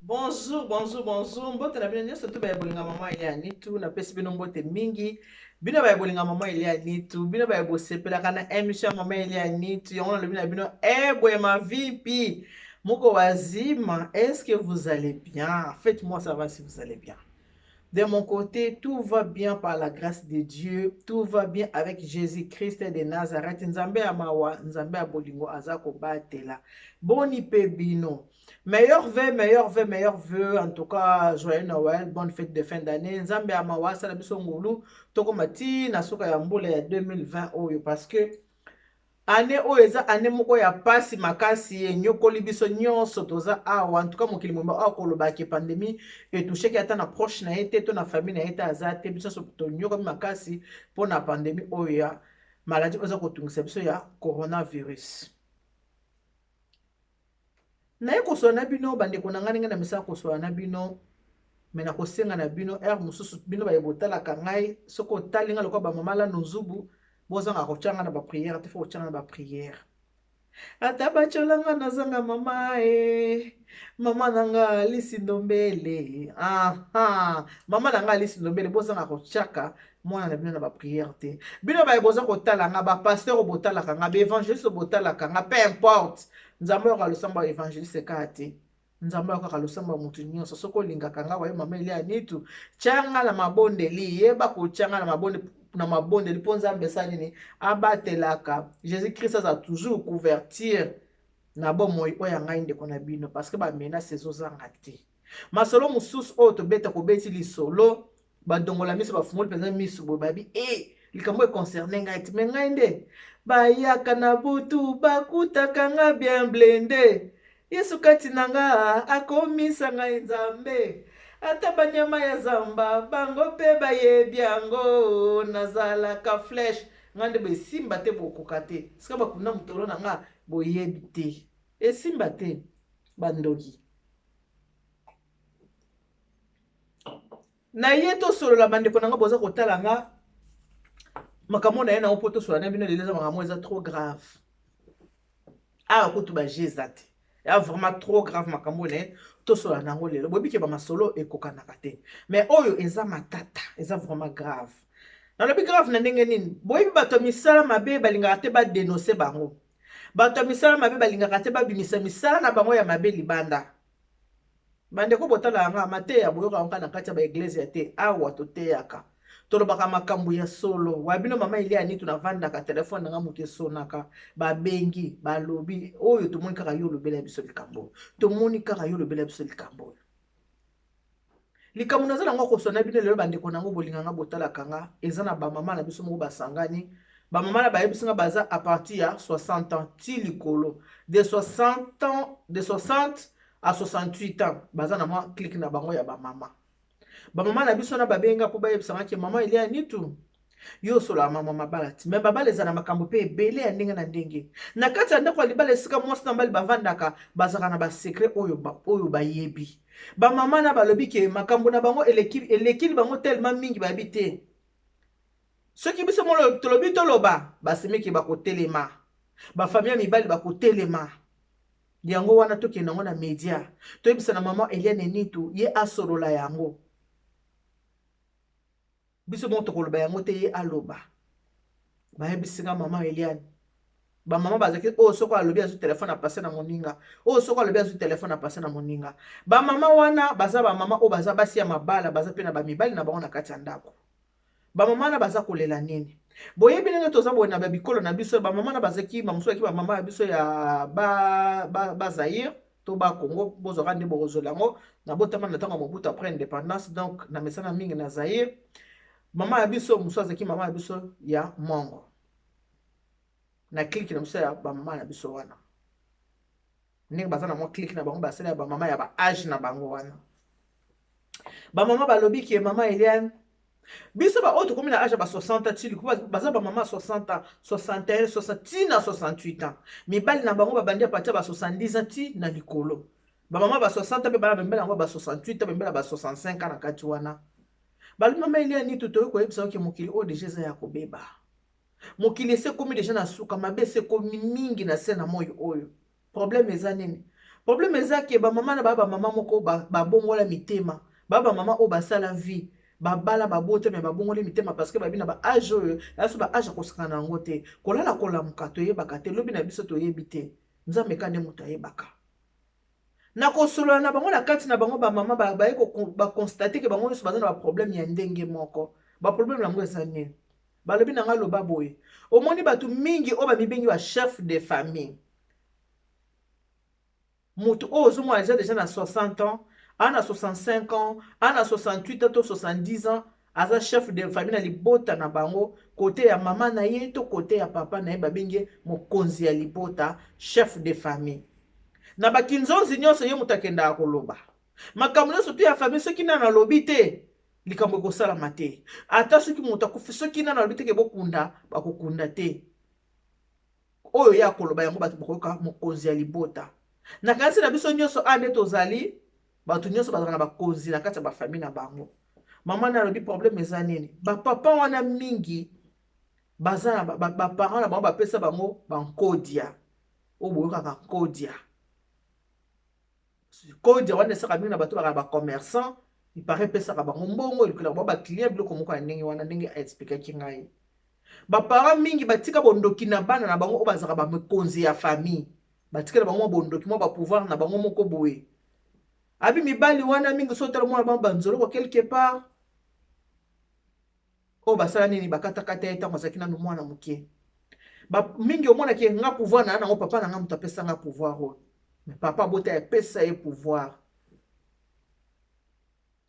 Bonjour, bonjour, bonjour. Mbote na bino nyonso to baye bolinga mama Elia Nitu, napesi bino mbote mingi. Bino baye bolinga mama Elia Nitu, bino baye bosepelaka na émission ya mama Elia Nitu, yango nalobi na bino eh boye ma vipi. Moko wazima, est-ce que vous allez bien? Faites-moi savoir si vous allez bien. De mon côté, tout va bien par la grâce de Dieu. Tout va bien avec Jésus-Christ de Nazareth. Nzambe ya mawa, Nzambe ya bolingo aza kobatela. Boni pe bino. Meilleur vœu, meilleur vœu, meilleur vœu. En tout cas, joyeux Noël, bonne fête de fin d'année. Nzambe ya mawa asala biso ngolu. Tokoma ti na suka ya mbula ya 2020 oyo parce que année oyo eza année moko ya pasi makasi, enyokoli biso nyonso toza awa. En tout cas, mokili mobimba awa koloba ke pandémie etoucheki ata na proche na ye te to na famille na ye te aza te. Biso nyonso tonyokami makasi mpona pandémie oyo ya maladie oyo eza kotungisa biso ya coronavirus. Naye kosola na bino bandeko na ngai ndenge na misala kosola na bino, me nakosenga na bino heure mosusu bino baye botalaka ngai, soki otali ngai lokola bamama lano nzubu, bozanga kotya ngai na baprière te, fo kotya ngai na baprière. Ata batyola nga, nazanga mama e mama na nga Alisi Ndombele. Aha, mama na nga Alisi Ndombele, bozanga kotyaka mwana na bino na baprière te. Bino baye boza kotala nga, bapasteur oyo botalaka nga, baévangéliste oyo botalaka nga, peu importe, Nzambe oyoka losambo ya évangéliste kaka te, Nzambe ayokaka losambo ya motu nyonso. Soki olingaka nga waye mama Elia Nitu, tya nga na mabondeli, yeba kotya nga na mabondeli, na mabondeli, mpo Nzambe esala nini? Abatelaka. Jésus Christ aza toujours couverture na bomoi oyo ya ngai ndeko na bino, parce que bamenace ezozanga te. Masolo mosusu oyo tobeta, kobeti lisolo, badongola miso, bafungoli mpenza miso boye, babi e likambo econcerne ngai ti me ngai nde bayaka na butu bakutaka nga bien blende. Yesu kati na nga akomisa ngai Nzambe, ata banyama ya zamba bango mpe bayebi yango. Nazalaka flèche ngai nde boesimba te, bokoka te sika bakunda motolo na nga, boyebi te, esimba te, bandoki na ye. Tosolola bandeko na nga boza kotala nga, makambo na ye nango mpo tosolola na bino lelo eza makambo eza trop grave. Awa kutu baje eza te, ya vraiment trop grave. Makambo na ye tosolola nango lelo, boyebi ke bamasolo ekokanaka te, mais oyo eza matata, eza vraiment grave. Nalobi grave na ndenge nini? Boyebi bato ya misala mabe balingaka te badénonce bango. Bato ya misala mabe balingaka te babimisa misala na bango ya mabe libanda. Bandeko botala yanga mateya, boyoka yango na kati ya baeglise ya te. Awa toteyaka, tolobaka makambo ya solo. Wa bino mama Elia Nitu, navandaka, telefone nanga moto esonaka, babengi, balobi oyo tomoni kaka yo olobela biso likambo, tomoni kaka yo olobela biso likambo oyo. Likambo naza nango kosona bino lelo, bandeko nango bolinganga botalaka nga, eza na bamama na biso moko basangani. Bamama na bayebisi nga baza à partir ya 60 ans ti likolo, de 60 ans, de 60 à 68 ans, baza na mwa clique na bango ya bamama. Bamama na biso na babenga mpo bayebisanga ke mama Elia Nitu, yo osolaka mama mabala ti me babala eza na makambo mpe ebele ya ndenge na ndenge na kati ya ndako ya libala. Esika mwasi na mobali bavandaka, bazalaka na basekret oyo, oyo bayebi. Bamama na balobi ke makambo na bango elekili bango tellement mingi, bayebi te soki biso molo tolobi, toloba, basemeki bakotelema, bafamille ya mibali bakotelema. Yango wana tokende yango na media, toyebisa na mama Eliane Nitu, ye asolola yango. Biso moko tokoloba yango te, ye aloba. Bayebisi nga mama Eliane, bamama bazalaki oyo soko alobi azwi telefone apase na moninga, oyo soko alobi azwi telefone apase na moninga. Bamama wana baza bamama oyo baza basi ya mabala, baza mpe na bamibali na bango na kati ya ndako. Bamama wana baza kolela nini? Boyebi ndenge toza boye na babikolo na biso. Bamama na bazalaki bamosusu bazalaki bamama ya biso ya bazaire ba to bakongo, bozwaka nde bokozwela yango. Nabotama na ntango ya Mobutu, après indépendance, donc na mesana mingi na Zaire. Mama ya biso mosusu azalaki mama ya biso ya mongo na clique na biso ya bamama na biso wana, ndenge baza na mwa clique na bango basala ya bamama ya baage na bango wana. Bamama balobi ke mama Eliane, biso baoyo tokomi na age ya ba 60 ans ti baza bamama 60 ans, 61, 60 ti na 68 ans, mibali na bango babandi à partir ya ba 70 ans ti na likolo. Bamama ba 60 ans mpe bana bembela yango ba 68 ans, bembela ba 65 ans na kati wana. Balobi mama Eliane Nitu, toyoki koyebisa oke mokili oyo deja eza ya kobeba. Mokili esi ekomi deja na suka, mabe esi ekomi mingi na se na moi oyo. Problème eza nini? Problème eza ke bamama na baa bamama moko babongola mitema, baa bamama oyo basala vie, babala, babota, me babongoli mitema parce que babi na ba âge oyo yaso, ba âge akosaka na yango te. Kolala kolamuka toyebaka te, lobi na biso toyebi te, Nzambe ka nde moto ayebaka. Na kosolola na bango, na kati na bango bamama baye baconstater ke bango nyonso baza na baproblème ya ndenge moko. Baproblème yango eza nini? Balobi na nga, loba boye: omoni bato mingi oyo bamibengi bachef de famille, moto oyo ozomona déjà na 60 ans, aa na 65 ans, aa na 68 ans to 70 ans, aza chef de famille na libota na bango, côté ya mama na ye to côté ya papa na ye, babengi ye mokonzi ya libota, chef de famille. Na bakinzonzi nyonso, ye moto akendaka koloba makambo nyonso to ya famille. Soki nano alobi te, likambo ekosalama te. Ata soki moto akufi, soki nano alobi te ke bokunda, bakokunda te. Oyo ye akoloba, yango bato bakoyoka. Mokonzi ya libota. Na kanisi na biso nyonso a nde tozali, bato nyonso bazalaka na bakonzi na kati ya bafamille na bango. Mama na alobi problème eza nini? Bapapa wana mingi baza na baparent na bango, bapesa bango bankodia oyo boyokaka. Nkodia, kodia wana esaka mingi na bato bakaka bacommerçant. Ipare epesaka bango mbongo, elukelaka bango baclient, biloko moko ya ndenge wana. Ndenge aexpliquaki ngai, baparent mingi batika bondoki na bana na bango oyo bazalaka bamikonzi ya famille, batikela bango mwa bondoki, mwa bapouvoir na bango moko boye. Abi mibali wana mingi, so otala mwana bango banzoloko quelque part oyo basala nini, bakatakata ye ntango azalaki nanu mwana moke. Mingi omonaki nga pouvoir na nango, papa na nga moto apesa nga pouvoir oyo. Mais papa abota, apesa ye pouvoir,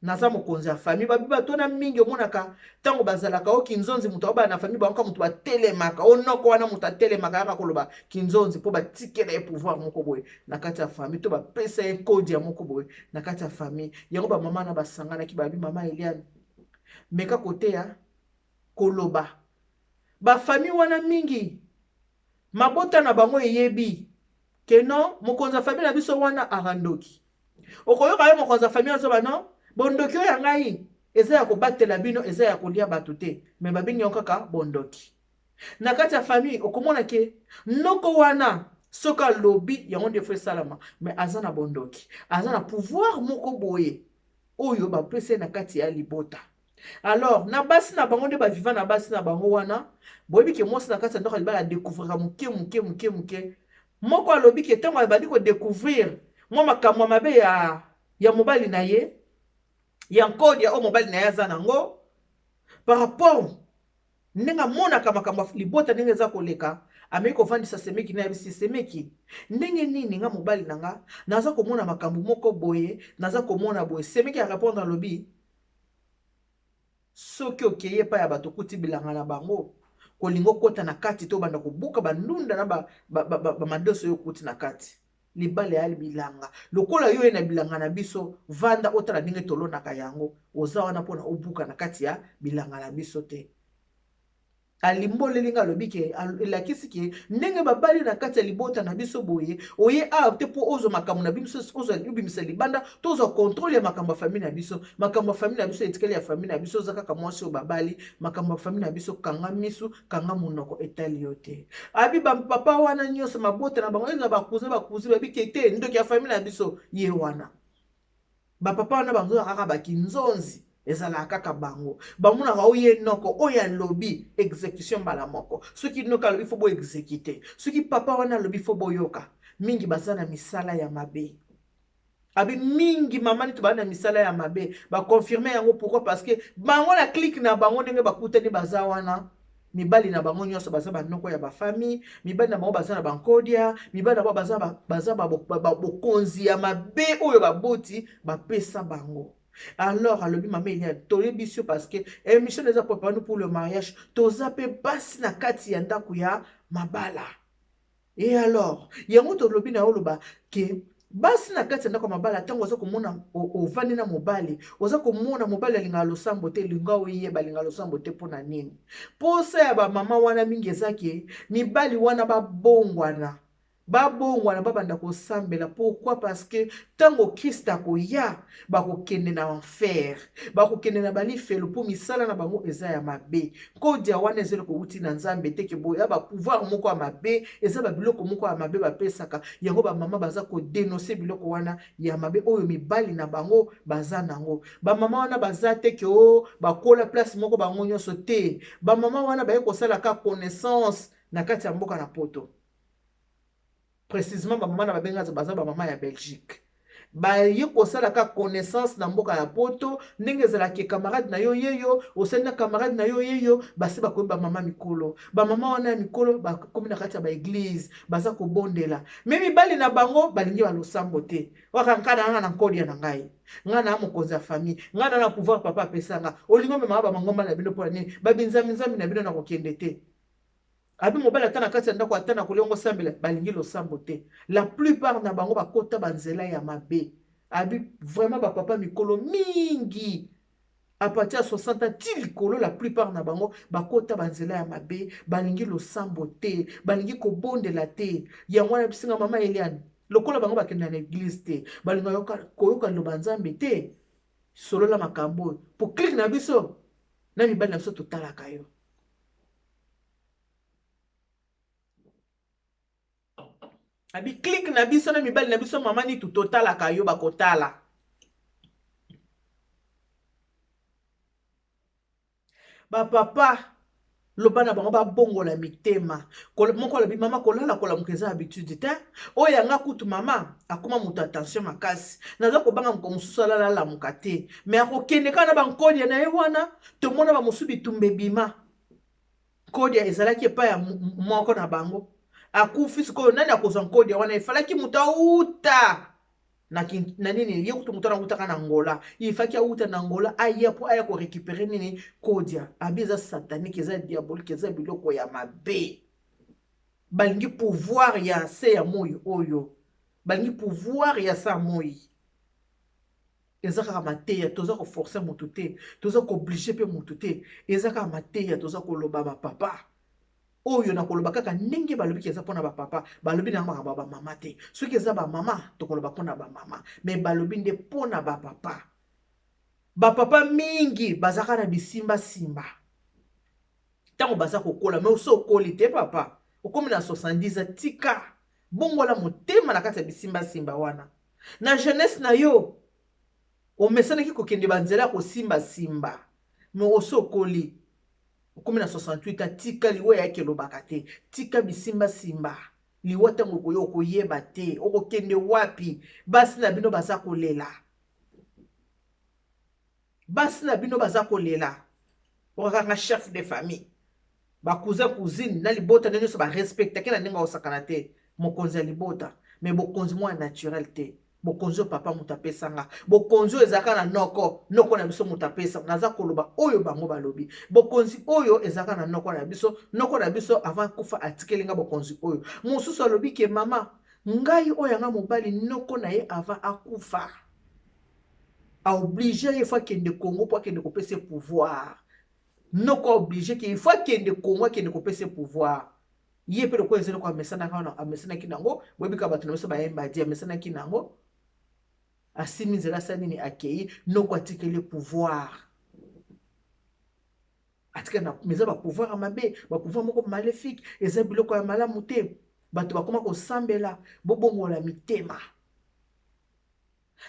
naza mokonzi ya famille. Babi bato wana mingi omonaka ntango bazalaka o kinzonzi, moto aobala na famille bango, moto batelemaka o noko wana, moto atelemaka yaka koloba kinzonzi mpo batikela ye pouvoir moko boye na kati ya famille to bapesa ye kodia moko boye na kati ya famille. Yango bamama na basanganaki, babi: "Mama Eliane, meka koteya koloba." Bafamille wana mingi, mabota na bango eyebi ke non, mokonzi ya famille na biso wana arandoki. Okoyoka ye mokonzi ya famille azoba: "Non, bondoki oyo ya ngai eza ya kobatela bino, eza ya kolia bato te." Me babengi yango kaka bondoki. Na kati ya famille, okomona ke noko wana, soki alobi, yango nde fo esalama. Me aza na bondoki, aza na pouvoir moko boye oyo bapesa ye na kati ya libota. Alors na basi na bango nde baviva na basi na bango wana, boyebi ke mwasi na kati ya ndako ya libala adécouvraka moke moke moke moke. Moko alobi ke ntango abandi kodécouvrir mwa makambo ya mabe ya mobali na ye, ya nkodia oyo mobali na ye aza nango, par rapport ndenge amonaka makambo libota ndenge eza koleka, ameki kovandisa semeki na yebisi semeki: "Ndenge nini nga mobali na nga naza komona makambo moko boye, naza komona boye?" Semeki arépondre, alobi: "Soki okei epai ya bato, okuti bilanga na bango, kolinga okɔta na kati te, obanda kobuka bandunda na bamadoso oyo okuti na kati. Libala ya bilanga. Lokola yo oye na bilanga na biso, vanda otala ndenge tolonaka yango. Oza wana mpona obuka na kati ya bilanga na biso te." Alimboleli nga, alobi ke elakisi ke ndenge babali na kati ya libota na biso boye, oye awa te mpo ozwa makambo na biso, obimisa libanda to ozwa contrôle ya makambo ya famille na biso. Makambo ya famille na biso etikali ya famille na biso. Oza kaka mwasi oyo babali. Makambo ya famille na biso, kanga misu, kanga monoko, etali yo te. Abi bapapa wana nyonso, mabota na bango eza bacousin, bacousin babi ke te, ndoki ya famille na biso ye wana. Bapapa wana bazozwa kaka bakinzonzi, ezalaka kaka bango bamonaka oye noko oyo alobi, exécution mbala moko. Soki noko alobi, fo boexécuter. Soki papa wana alobi, fo boyoka. Mingi baza na misala ya mabe. Abi mingi mama nito baza na misala ya mabe, baconfirmer yango. Pourquoi? Parce que bango na clique na bango, ndenge bakutani, baza wana, mibali na bango nyonso baza banoko ya bafamille, mibali na bango baza na bankodia, mibali na bango baza bokonzi ya mabe oyo baboti bapesa bango. Alors alobi: "Mama Eliane, toyebi biso parce que émission eza préparé pour le mariage, toza mpe basi na kati ya ndako ya mabala." Et alors yango tolobi na yo, oloba ke basi na kati ya ndako ya mabala, ntango oza komona ovandi na mobali, oza komona mobali alingaka losambo te, linga oyeba alingaka losambo te mpo na nini. Posa ya bamama wana mingi eza ke mibali wana babongwana. Babongwana, babanda kosambela. Pourquoi? Parce que ntango Christ akoya, bakokende na enfer, bakokende na balifelo, mpo misala na bango eza ya mabe. Nkodia wana eza eloko euti na Nzambe te, ke boya bapouvoir moko ya mabe, eza babiloko moko ya mabe bapesaka yango. Bamama baza kodénoncer biloko wana ya mabe oyo mibali na bango baza nango. Bamama wana baza te ke o bakola place moko bango nyonso te. Bamama wana baye kosalaka connaissance na kati ya mboka na Poto. Précisément, bamama na babenga baza bamama ya Belgique, baye kosalaka connaissance na mboka ya Poto. Ndenge ezalaki, camarade na yo yeyo, osali na camarade na yo yeyo, basi bakomi bamama mikolo. Bamama wana ya mikolo bakomi na kati ya baéglise, baza kobondela, mais mibali na bango balingi balosambo te. Waka nka na nga na nkodia na ngai, ngai na mokonzi ya famille, ngai na pouvoir papa apesanga. Olingi omemaka bamangomba na bino mpona nini? Babinzambi-nzambi na bino, na kokende te. Abi mobali ata na kati ya ndako, ata na kolia, osambela, balingi losambo te. La plupart na bango bakota banzela ya mabe. Abi vraiment bapapa mikolo mingi, à partir ya 60 ans ti likolo, la plupart na bango bakota banzela ya mabe, balingi losambo te, balingi kobondela te. Yango wana bisinga mama Eliane, lokola bango bakenda na église te, balinga koyoka liloba Nzambe te. Solola makambo oyo po clique na biso na mibali na biso totalaka yo. Abi clique na biso na mibali na biso, mama Nitu, totalaka yo, bakotala. Bapapa, loba na bango babongola mitema. Moko alobi: "Mama, kolala kolamuka eza habitude te. Oyo yanga kutu mama akóma moto attention makasi, naza kobanga moko mosusu alala alamuka te, mais akokende kaka na bankodia na ye wana." Tomona bamosusu bitumba ebima, nkodia ezalaki epai ya moko na bango, akufi. Sikoyo nani akozwa nkodia wana? Efalaki moto auta na nini, ye kutu moto wana awutaka na Ngola, ifaki awuta na Ngola, aya mpo aya korécupérer nini, kodia. Abi eza satanique, eza diabolique, eza biloko ya mabe. Balingi pouvoir ya se ya moi oyo, balingi pouvoir ya sa moi. Eza kaka mateya, toza koforcer motu te, toza koobliger mpe motu te. Eza kaka mateya toza koloba. Bapapa oyo na koloba kaka ndenge balobiki, eza mpona bapapa. Balobi na makambo ya bamama te. Soki eza bamama, tokoloba mpona bamama, mais balobi nde mpona bapapa. Bapapa mingi bazalaka na bisimbasimba ntango baza kokola, mais oso okoli te, papa, okomi na 70, tika, bongola motema na kati ya bisimbasimba wana. Na jeunesse na yo omesanaki kokende banzela ya kosimbasimba, mais oso okoli, okomi na 68, atika. Liwa eyaki, elobaka te. Tika bisimbasimba. Liwa ntango okoya, okoyeba te okokende wapi. Basi na bino baza kolela, basi na bino baza kolela. Okakanga chef de famille, bacousin, cousine na libota nde nyonso barespectaki na ndenge akosakana te, mokonzi ya libota. Mais bokonzi mwa naturel te, bokonzi oyo papa moto apesanga, bokonzi oyo ezalaka na noko, noko na biso moto apesa. Naza koloba oyo bango balobi, bokonzi oyo ezalaka na noko na biso, noko na biso avant kufa atikeli nga bokonzi oyo. Mosusu alobi ke: "Mama, ngai oyo yanga mobali, noko na ye avant akufa aobliger ye faut akende Congo mpo akende kopesa pouvoir. Noko aobliger ke il faut akende Congo, akende kopesa pouvoir." Ye mpe lokola eza eloko amesanaki wana, amesanaki nango. Boyebi kaka bato na biso bayemba di, amesanaki nango, asimi nzela, asala nini, akei, noko atikeli pouvoir, atikali na. Eza bapouvoir ya mabe, bapouvoir moko maléfique, eza biloko ya malamu te. Bato bakoma kosambela, bobongola mitema.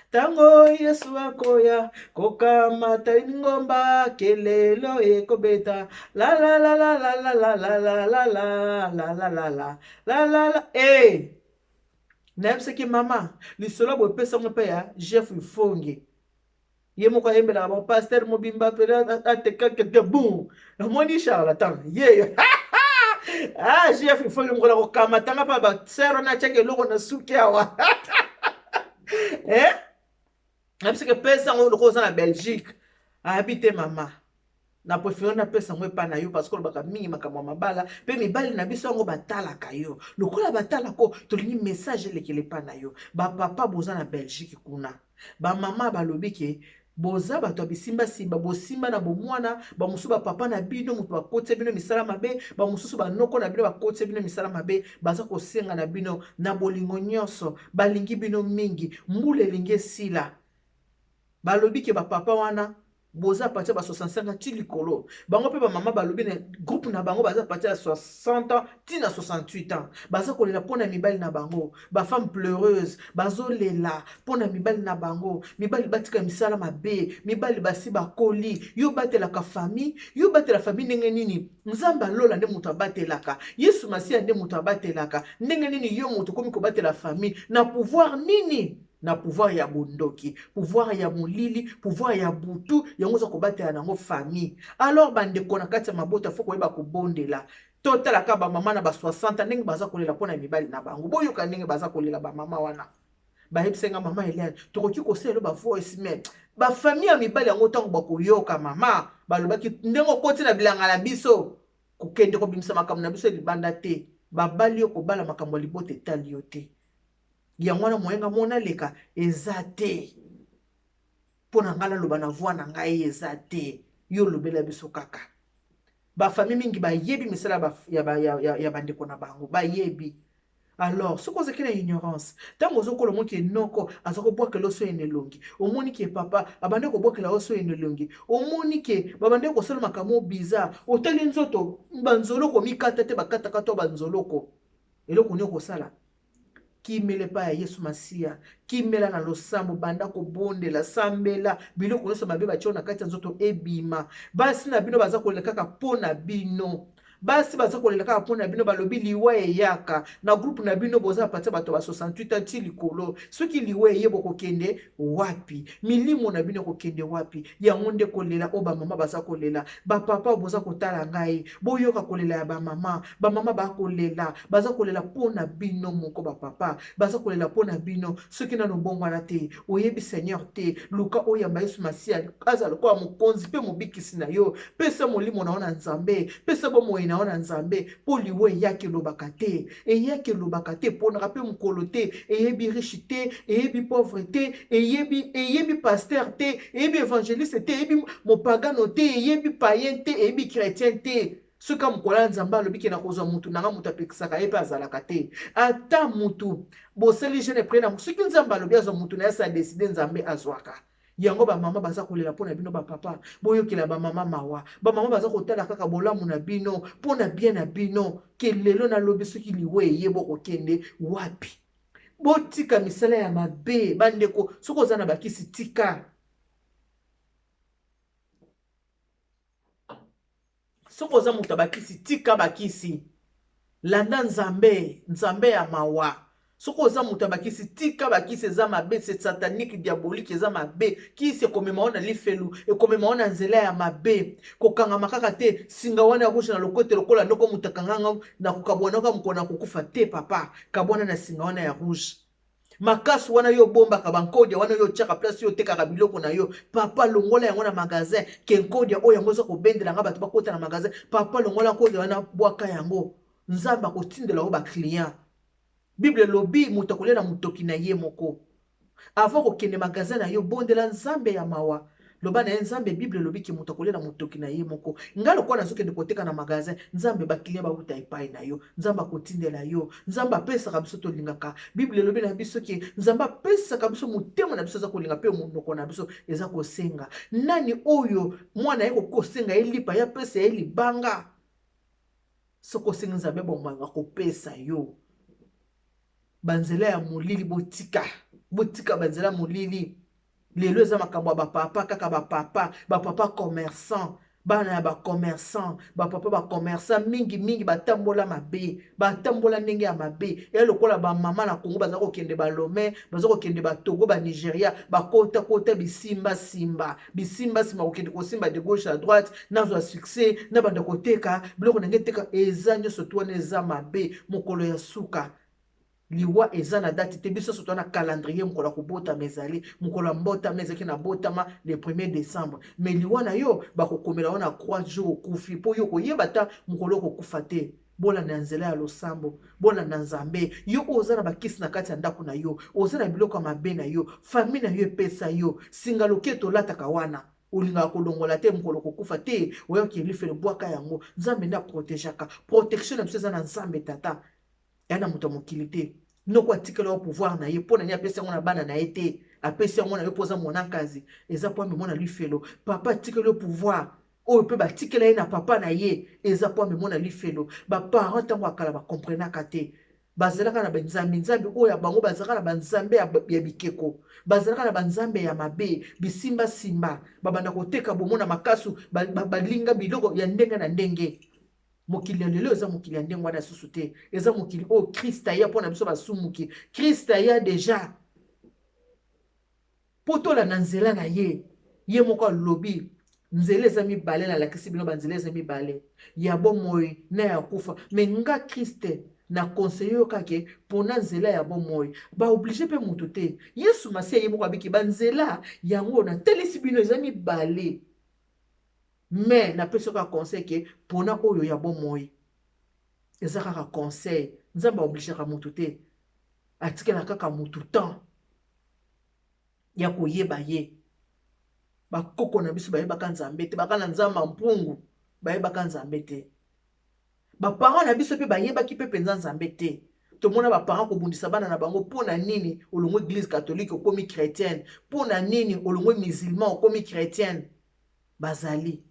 Ntango Yesu akoya kokamata lingomba, kelelo ekobeta la la la la la la la la la la la la la la la. E nayebisaki mama lisolo boye, epesango mpe ya Jeff Ifonge, ye moko ayembelaka bango, pasteur mobimba pele atekakeke bum. Namoni charlatan ye, ah, Jeff Ifonge moko na kokamatanga mpa basere wana, atiaki eloko na suki awa. Eh, nayebisaki pesa yango lokola oza na Belgique. Ayabi te: "Mama, na préféré napesa yango epai na yo, parce que olobaka mingi makambo ya mabala, mpe mibali na biso yango batalaka yo lokola batalako. Tolingi message elekela epai na yo." Bapapa boza na Belgique kuna, bamama balobi ke Boza bato ya bisimbasimba, bosimba na bomwana, bamosusu bapapa na bino moto bakotisa bino misala mabe, bamosusu banoko na bino bakotisa bino misala mabe. Baza kosenga na bino na bolingo nyonso, balingi bino mingi. Mbula elingi esila, balobi ke bapapa wana boza partir ba 65 ans ti likolo. Bango mpe bamama balobi na groupe na bango baza partir ya 60 ans ti na 68 ans. Baza kolela mpo na mibali na bango. Bafemme pleureuse bazolela mpo na mibali na bango. Mibali batika misala mabe, mibali basi bakoli. Yo batelaka famille, yo batela famille ndenge nini? Nzambe alola nde moto abatelaka, Yesu Masiya nde moto abatelaka. Ndenge nini yo moto okomi kobatela famille na pouvoir nini? Na pouvoir ya bondoki, pouvoir ya molili, pouvoir ya butu, yango oza kobatela nango famille. Alors bandeko na kati ya mabota, fo koyeba kobondela. Totalaka bamama na ba 60 ndenge baza kolela mpo na mibali na bango. Boyoka ndenge baza kolela bamama wana. Bayebisa nga, mama Eliane, tokoki kosalela ba voice, mais bafamille ya mibali yango, ntango bakoyoka mama balobaki ndenge okoti na bilanga na biso, kokende kobimisa makambo na biso libanda te. Babali yo kobala, makambo ya libota etali yo te. Yango wana moyenga mona leka eza te mpo na ngai naloba na voix na ngai, eza te. Yo olobela biso kaka. Bafamille mingi bayebi misala ya bandeko na bango, bayebi. Alors soki ozalaki na ignorance, ntango ozokola, omoki enoko aza kobwakela oso ye na elongi, omoni ke papa abandi kobwakela oso ye na elongi, omoni ke babandi kosala makambo bizarre, otali nzoto banzoloko mikata te, bakataka to banzoloko, eloko nini okosala? Kimela epai ya Yesu Masiya, kimela na losambo, banda kobondela, sambela, biloko nyonso mabe batie na kati ya nzoto ebima. Basi na bino baza kolela kaka mpo na bino. Basi baza kolela kaka mpo na bino. Balobi liwa eyaka na groupe na bino, boza partir bato ba 68 ans ti likolo. Soki liwa eye, bokokende wapi? Milimo na bino ekokende wapi? Yango nde kolela oyo bamama baza kolela. Bapapa boza kotala ngai, boyoka kolela ya bamama. Bamama bakolela, baza kolela mpo na bino moko. Bapapa baza kolela mpo na bino. Soki nano obongwana te, oyebi Seigneur te, luka oyamba Yesu Masiya aza lokola mokonzi mpe mobikisi na yo. Pesa molimo na yo na Nzambe, pesa bomoi na yo na Nzambe, mpo liwa eyaki elobaka te, eyaki elobaka te, eponaka mpe mokolo te, eyebi riche te, eyebi pauvre te, eyebi pasteur te, eyebi évangéliste te, eyebi mopagano te, eyebi païen te, eyebi chrétien te. Soki mokolo ya Nzambe alobi ke na kozwa mutu nanga, moto apekisaka ye mpe azalaka te. Ata mutu bosali jeûne, prière na, soki Nzambe alobi azwa mutu na ye, asa décider, Nzambe azwaka yango. Bamama baza kolela mpo na bino. Bapapa, boyokela bamama mawa. Bamama baza kotala kaka bolamu na bino, mpo na bien na bino, ke lelo nalobi soki liwa eye, bokokende wapi? Botika misala ya mabe, bandeko. Soki oza na bakisi, tika. Soki oza moto ya bakisi, tika bakisi, landa Nzambe, Nzambe ya mawa. Soki oza moto ya bakisi, tika bakisi, eza mabe, c'est satanique, diabolique, eza mabe. Kisi ekomema yo na lifelu, ekomema yo na nzela ya mabe. Kokangama kaka te singa wana ya rouge na lokote lokola ndoko moto akanganga na kokabwana kaka mokolo na kokufa te. Papa, kabwana na singa wana ya rouge. Makasi wana yo obombaka, bankodia wana yo otiaka place, yo otekaka biloko na yo, papa, longola yango na magasin. Ke nkodia oyo yango oza kobendela nga bato bakota na magasin, papa, longola nkodia wana, bwaka yango. Nzambe akotindela yo baclient. Bible elobi moto akolia na motoki na ye moko. Avant kokende magasin na yo, bondela Nzambe ya mawa, loba na ye: "Nzambe, Bible elobi ke moto akolia na motoki na ye moko. Ngai lokola nazokende koteka na magasin, Nzambe, baclient bauta epai na yo." Nzambe akotindela yo. Nzambe apesaka biso tolingaka. Bible elobi na biso ke Nzambe apesaka biso motema na biso eza kolinga mpe monoko na biso eza kosenga. Nani oyo mwana ye kokosenga ye lipa, ye apesa ye libanga? Soki osengi Nzambe bomanga, kopesa yo. Banzela ya molili botika, botika banzela ya molili. Lelo eza makambo ya bapapa kaka, bapapa, bapapa commerçant, bana ya bacommerçant, bapapa bacommerçant mingimingi batambola mabe, batambola ndenge ya mabe. Eya lokola bamama na Kongo baza kokende Balome, baza kokende Batogo, Banigeria, bakotakota bisimbasimba, bisimbasimba, kokende kosimba de gauche à droite, nazwa succès, nabanda koteka biloko ndenge teka. Eza nyonso tu wana eza mabe. Mokolo ya suka, liwa eza na date te. Biso nyonso toza na calendrier. Mokolo ya kobotama ezali, mokolo ya mbotama ezalaki na botama le 1er décembre, mais liwa na yo bakokomela yo na croix jour okufi, mpo yo koyeba ta mokolo okokufa te. Bolanda nzela ya losambo, bolanda Nzambe. Yo oyo oza na bakisi na kati ya ndako na yo, oza na biloko ya mabe na yo, famille na yo epesa yo singa loketo olataka wana, olingaka kolongola te, mokolo kokufa te, oyoki elifelo, bwaka yango. Nzambe nde aprotegeaka. Protection na biso eza na Nzambe Tata, ya na moto ya mokili te. Noko atikela yo pouvoir na ye mpo na nini? Apesi yango na bana na ye te, apesi yango na yo mpo oza mwanakazi, eza mpo amemo na lifelo. Papa atikeli yo pouvoir oyo mpe batikela ye na papa na ye, eza mpo amemo na lifelo. Baparent ntango ya kala bakomprenaka te, bazalaka na banzambe nzambe oyo ya bango, bazalaka na banzambe ya bikeko, bazalaka na banzambe ya mabe, bisimbasimba, babanda koteka bomona makasu, balinga biloko ya ndenge na ndenge. Mokili ya lelo eza mokili ya ndenge wana susu te, eza mokili oyo Krist aya mpo na biso basumuki. Krist aya deja mpo tolanda nzela na ye. Ye moko alobi nzela eza mibale, nalakisi bino banzela eza mibale, ya bomoi na ya kufa. Me nga Krist na conseille yo kake mpona nzela ya bomoi. Baoblige mpe motu te. Yesu Masiya ye moko abiki banzela yango, natelisi bino eza mibale, me napesi yo kaka conseil ke mpona oyo ya bomoi. Eza kaka conseil. Nzambe aobligeaka motu te, atikela kaka motu temps ya koyeba ye. Bakoko na biso bayebaka Nzambe te, baka na Nzambe mpungu, bayebaka Nzambe te. Baparent na biso mpe bayebaki mpe mpenza Nzambe te. Tomona baparent kobundisa bana na bango: mpo na nini olongwe église catholique okomi chrétienne? Mpo na nini olongwe musulman okomi chrétienne? Bazali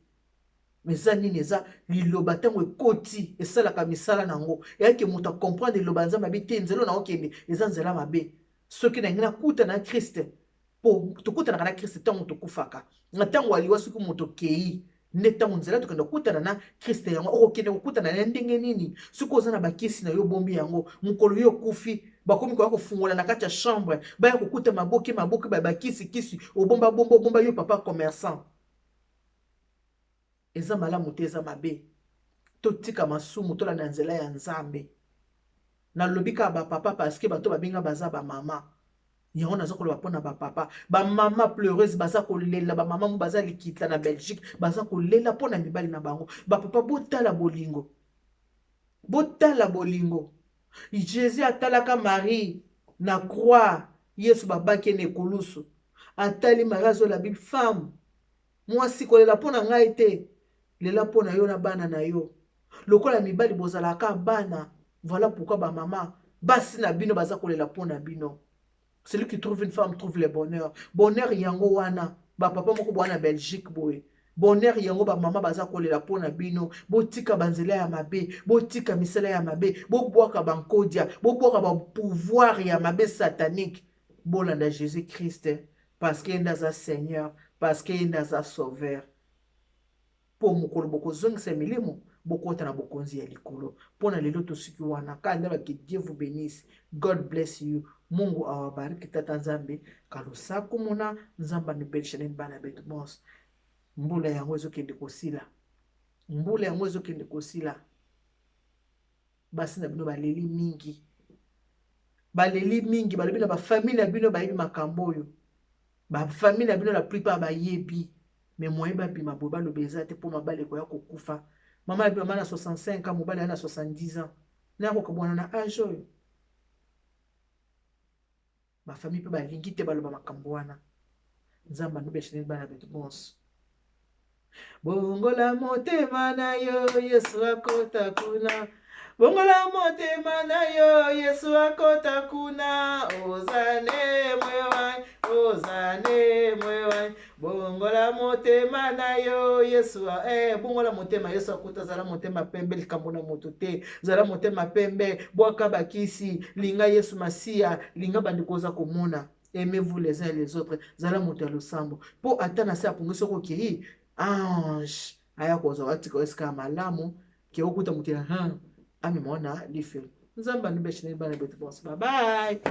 eza nini? Eza liloba. Ntango ekoti, esalaka misala nango, eyaki moto acomprendre liloba. Nzambe abi te, nzela na okende eza nzela mabe. Soki na ngai nakuta na Kriste, mpo tokutanaka na Kriste ntango tokufaka, na ntango aliwa. Soki moto okei nde ntango nzela tokende kokutana na Kriste, yango okokende kokutana na ndenge nini soki oza na bakisi na yo, obombi yango? Mokolo yo okufi, bakomi koya kofungola na kati ya chambre, baya kokuta maboke maboke bakisi kisi obomba bomba obomba. Yo papa commerçant, eza malamu te, eza mabe. Totika masumu, tolanda nzela ya Nzambe. Nalobi kaka bapapa parce que bato babenga baza bamama. Yango naza koloba mpona bapapa. Bamama pleureuse baza kolela, bamama mo baza likita na Belgique, baza kolela mpona mibali na bango. Bapapa, botala bolingo, botala bolingo. Jésus atalaka Marie na croix. Yesu babaki ye na ekulusu, atali Marie, azoloba: "Femme, mwasi, kolela mpo na ngai te, lela mpo na yo na bana na yo." Lokola mibali bozalaka bana, voilà pourquoi bamama, basi na bino baza kolela mpo na bino. Celui qui trouve une femme trouve le bonheur. Bonheur yango wana, bapapa moko boa na Belgique boye, bonheur yango bamama baza kolela mpo na bino. Botika banzela ya mabe, botika misala ya mabe, bobwaka bankodia, bobwaka bapouvoir ya mabe satanique, bolanda Jésus Christ parce que ye nde aza Seigneur, parce que ye nde aza Sauveur. Mpo mokolo bokozongisa milimo, bokota na bokonzi ya likolo. Mpo na lelo tosuki wana kaka nde bake. Dieu vous bénisse, God bless you, Mungu awabariki, Tata Nzambe kalosaku muna Nzambe anubelishane bana betu bonso. Mbula yango ezokende kosila, mbula yango ezokende kosila. Basi na bino baleli mingi, baleli mingi. Balobi na bafamille na bino, bayebi makambo oyo. Bafamille na bino, la plupart bayebi, mais moyen babima boye baloba eza te, mpo mabala ekoya kokufa. Mama na bino, mama na 65 ans, mobali aya na 70 ans, na kokabwana na age oyo. Bafamille mpe balingi te baloba makambo wana. Nzambe anubeshineli bana betu bonso. Bongola motema na yo, Yesu akota kuna. Bongola motema na yo, Yesu akota kuna. Ozane mwewanyi, ozane mwewanyi. Bongola motema na yo, Yesu bongola motema, Yesu akuta. Zala motema pembe, likambo na moto te. Zala motema pembe, bwaka bakisi, linga Yesu Masiya, linga bandeko oza komona. Aimez-vous les uns et les autres. Zala moto ya losambo, mpo ata na se apongi, soki okei, ange aya kozwa, atika esika ya malamu ke okuta moto ya amema wana lifelo. Nzambe anubeshineli bana betu bonso. Bye bye.